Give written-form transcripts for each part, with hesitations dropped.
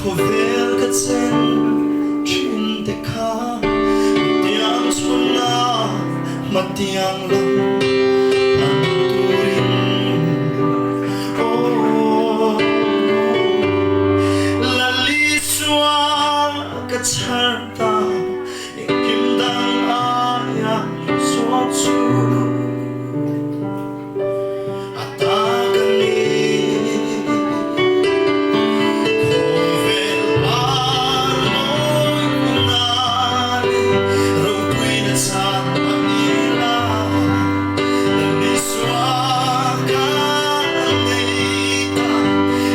Khawvel ka chen thin te kha tiang chhunna hmatiang lam pan turin aw Lalisua ka chhar ta engkim dang aia hlu zawk chu. A ta ka ni. Khawvel par mawi hmuna leh ropuina chan mah ila, Lalisua ka nei ta,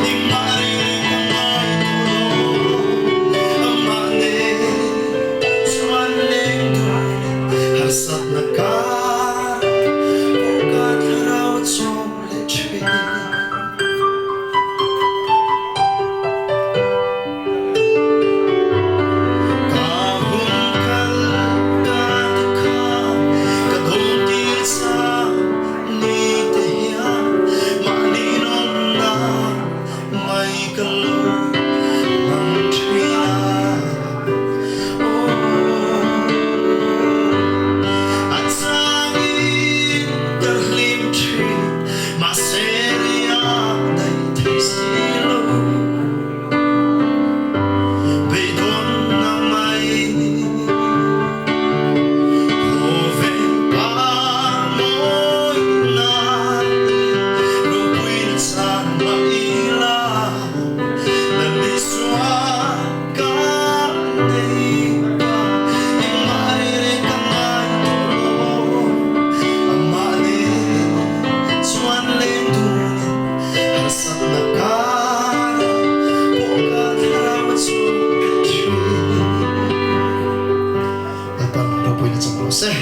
engmah reng reng ka ngai tawh lo. Amah nen chuan leng duhin harsatna kar pawh ka thlarau a chawm leh thin. Ka hun kal ta te kha ka dawn tir chak ni te hian mahni nawmna mai ka lo hmang thin a. A changin ka hlim thin, mahse ria daih thei si lo. Beidawnna mai khawvel par mawina ropuina chan mah ila, Lalisua Ka nei ta, engmah reng reng ka ngai tawh lo. Amah nen chuan leng dunin harsatna karah pawh ka thlarau a chhung thin. Lalpan ropuina chang rawh se.